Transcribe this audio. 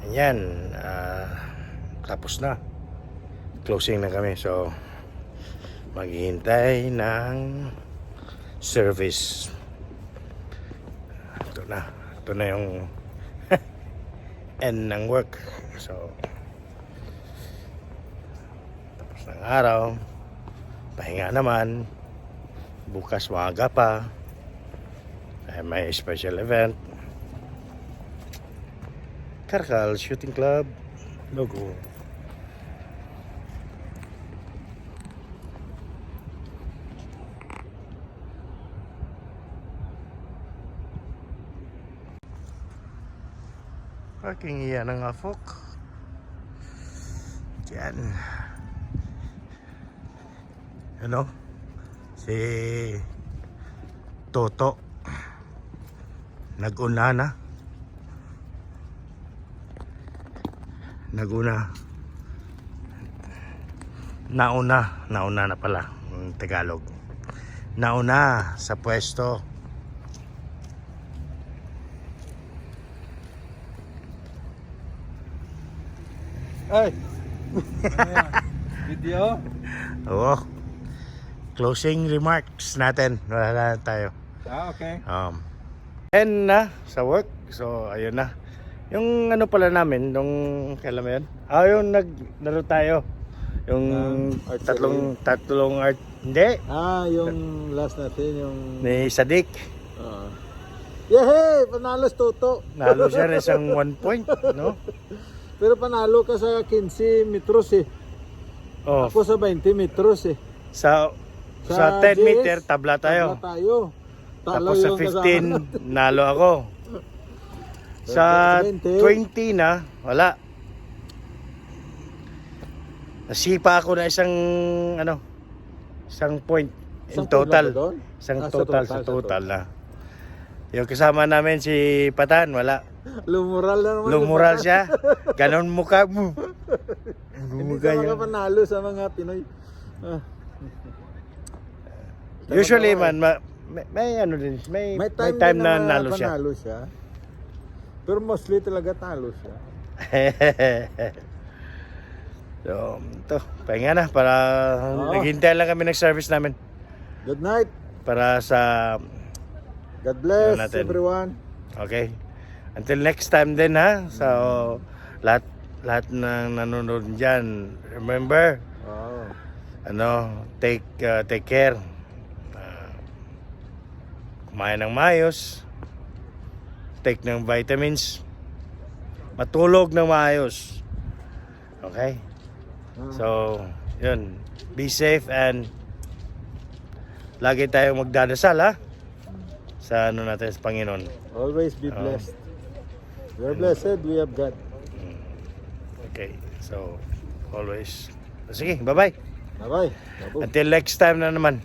Yan, tapos na. Closing na kami. So, maghihintay ng service. Ito na. Ito na yung end ng work. So, tapos ng araw. Pahinga naman. Bukas maaga pa. May special event. Karkal Shooting Club logo. Parking iyan ng Afok. Diyan. Ano? Si Toto nag-una na. Nauna na pala ang Tagalog. Nauna sa pwesto. Ay! Video? Oo. Closing remarks natin. Wala na tayo. Okay. End na sa work. So, ayun na. Yung ano pala namin, nung kailan mo yun? Yung naglaro tayo. Yung tatlong art. Hindi. Yung last natin, yung... Ni Sadik. Yehey! Panalo Toto! Nalo siya ng isang 1 point, no? Pero panalo ka sa 15 metros eh. Oh, Ako sa 20 metros eh. sa 10 GS, meter, tabla tayo. Tabla tayo. Talo Tapos sa yung kasama 15, nalo ako. Sa 20. 20 na, wala. Nasipa ako na isang point in Isang point total. lang ba doon? Isang Sa total na. Yung kasama namin si Patan, wala. Lumural na naman. Lumural siya. Ganon mukha mo. Hindi ka makapanalo sa mga Pinoy. Usually man, may ano din, may time na nalo siya. Panalo siya. Pero mostly talaga talo siya. So, ito, pahinga na para naghintay lang kami ng service namin Good night. para sa God bless Ano natin? everyone. okay. Until next time din ha. So, lahat ng nanonood diyan, remember, take care. Kumain ng maayos. Take ng vitamins. Matulog ng maayos. Okay? So, yun. Be safe and lagi tayong magdadasal ha. Sa natin sa Panginoon. Always be blessed. We are blessed, we have God. Okay. So, always. Sige, bye-bye. Bye-bye. Until next time na naman.